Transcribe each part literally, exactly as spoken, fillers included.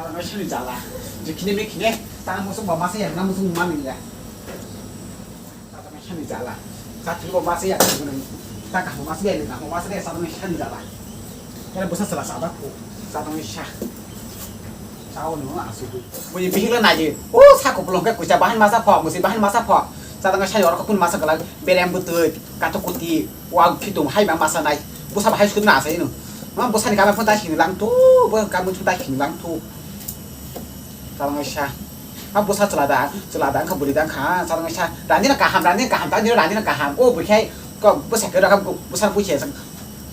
Chadangwi sani jala. Je khini mi khini, ta musuk ba masa ya, na musuk mani ya. Chadangwi sani jala. Sa thili ba masa ya, ta kaham masa ya, na masa ya, chadangwi sani jala. Kaya busa sala sa ba ko, chadangwi sa. Sao no asu. Bui bihik la naji. O sa ko bolong ke kucha bahan masa pho, musi bahan masa pho. Chadangwi sani oro kun masa gala, berem butui, kato kuti, wa khitum hai ma masa nai. Busa bahai sudna asa ino. Ma busa ni kama phone ta sini lang tu, bu kamu phone ta sini lang tu. Chadangsa. A bwsa chwla da, chwla da wngkha bwrwi da wngkha, chadangsa. Rani no kaham, rani no kaham, tani rani no kaham. O bwkhai kok bwsa khe rokha bwsa bwsa.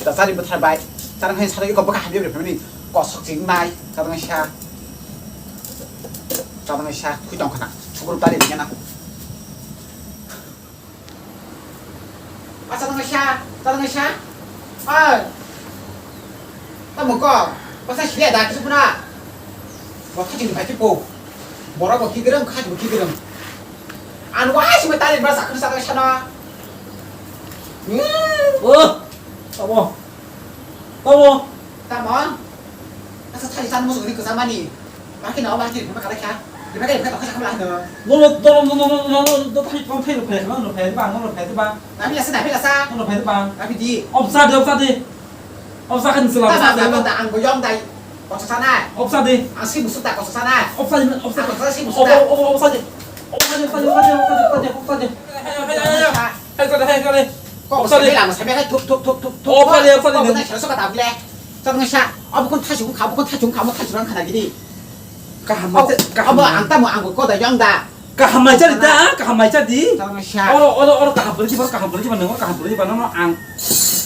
Da chari bwthar bai. Chadangsa sadai kok bwkha hamya bwrwi phaimani kosok ching nai. Chadangsa. Chadangsa khui tong khana. Sukur tari bigena. Asa tong sa, tong sa. Oi. Tamo ko. Basa siya da kisu puna. Bo thajin bai po. Bora bo kigerem, khaj bo kigerem. An wa si matali basa khun sa tong sa na. Oh. Tamo. Tamo. Tamo. Asa thai san musu ni kesa mani. Maki na maki ni maka lekha. Ni maka lekha kesa kamla no. No no no no no no no no thai thai thai thai no no thai ba no no thai ba. Nami lasa nami lasa. No no thai ba. Nami di. Opsa de opsa de. Opsa kan sila. Tama opsa de. Tama da ang boyong dai. Kosa sana. Opsa de. Asi musu ta kosa sana. Opsa de opsa. Kosa si musu ta. Opsa de. Opsa de opsa de opsa de opsa de opsa de. Hai hai hai hai. Hai kare hai kare. Kok sabi lang sabi hai thuk thuk thuk thuk thuk. Oh pale pale. Kok na sara saka tabule. Tong sa. Abo kon thasung kha, abo kon thasung kha, abo thasung khana gini. Kaham mai kaham. Abo ang tamo ang ko da yong da. Kaham mai chari da, kaham mai chari. Tong sa. Oro oro oro kaham beri ba kaham beri ba nang kaham beri ba nang ang.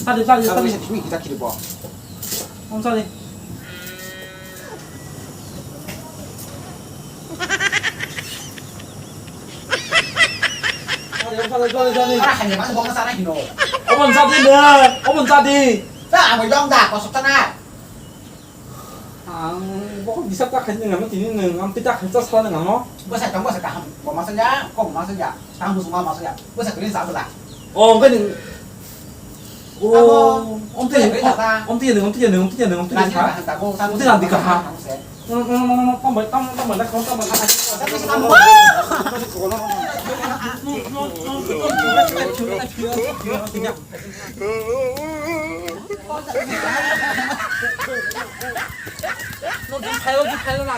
Tadi tadi tadi. Tong sa timi kita kiri bo. Tong sa di. Ora hanya masuk bongsa sana hino. Obon sadi le, obon sadi. Ta amo yong da kosok sana. Ang bokol bisa ta khaji nang tini nang am pita khaji ta sala nang mo. Basa tong basa kaham bo masa ya, kok masa ya. Tang basa ma masa ya. Basa kini sa bela. Oh, enggak nih. Oh, om tei, om tei nih, om tei nih, om tei nih, om tei nih, om tei nih. Om tei nih, om tei nih.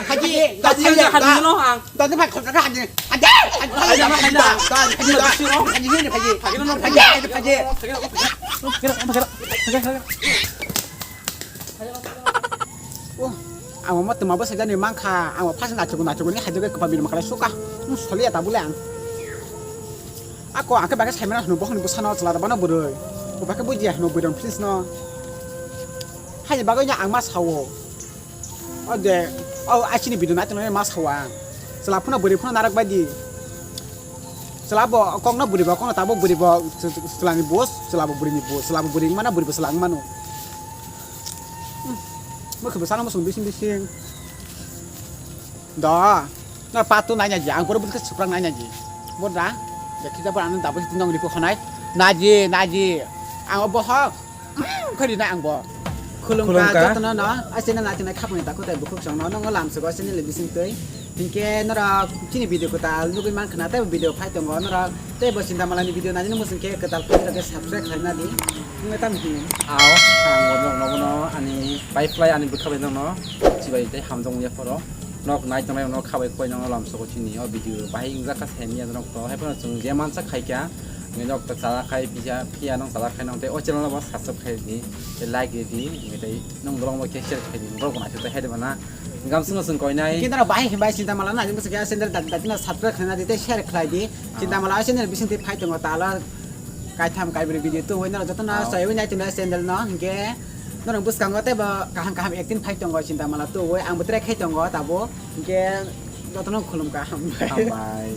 Haji, haji, haji, haji, haji. Dani bai khontra haji. Haji, haji, haji, haji, haji, haji, haji, haji, haji. Oh, ang mo tuma bwsa jani mankha, ang mo phasing achukun achukun ni haji bai kwpal bini mwkhwlai suka. Hmm, soliya tabule ang. Ako ang khe bagwi saimano hwno bohongni bwsano chwla da bano bwrwi. Bo bagwi bujiya hwno bwrwi rok please no. Haini bagwi no ang ma sao. O de, o asini video nai tongmani ma sao ang. Chwla phano bwrwi phano narwk bai di. Chwla bo kokno bwrwi bo kokno tabuk bwrwi bo ch-, ch-, chwlani boss, chwla bo bwrwini boss, chwla bo bwrwi wngmano bwrwi bo chwla wngmano. Hmm. Mwkhwbo sana muchung bising bising. Do. Na patu nai naji, ang pura butka suprak nai naji. Bo da. Dekhi da bo ano dabo siti nong ripo khonai. Naji, naji. Ang bohok. Khari na ang bo. Khulumkha. Khulumkha. Jotono no, asina na tinai khapang ta kotai bukhuk song no, nongo lam sugo asina le bising tei. Hinkhe norok chini video kwtal nugwi man khna tei video phai tongo norok tei bo Chintamala ni video nai nung musung khe kwtal phai rok khe subscribe khlai na di. Nungwi tam hi. Ao, ang bo no, no, no, ani bai phlai ani bwkha bai no, no. Chibai tei hamjong ya phoro. Nok nai tongnai nok khabai koi nang lam soko chini o video bahai ingjak kha semi ya nok to hai phano chwng je mansa khai kya nok to chala khai pisa phiya nang chala khai nang tei o channel bo subscribe khai di tei like di tei nang bolong bo khe share khai di borok bo naithok tei hai de bana gam swngo chwng koi nai. Kinta bahai himbai Chintamala na jing bwswk ya channel dati dati na subscribe khai na di tei share khlai di. Chintamala o channel bising tei phai tongo tala. Kaitham kaibri video tuwi norok jotono chaiwi nai tongo channel no, hinkhe norok bwskango teibo kaham kaham acting phai tongo Chintamala tuwi, ang bo try khai tongo tabuk, hinkhe jotono khulumkha, hambai. Hambai.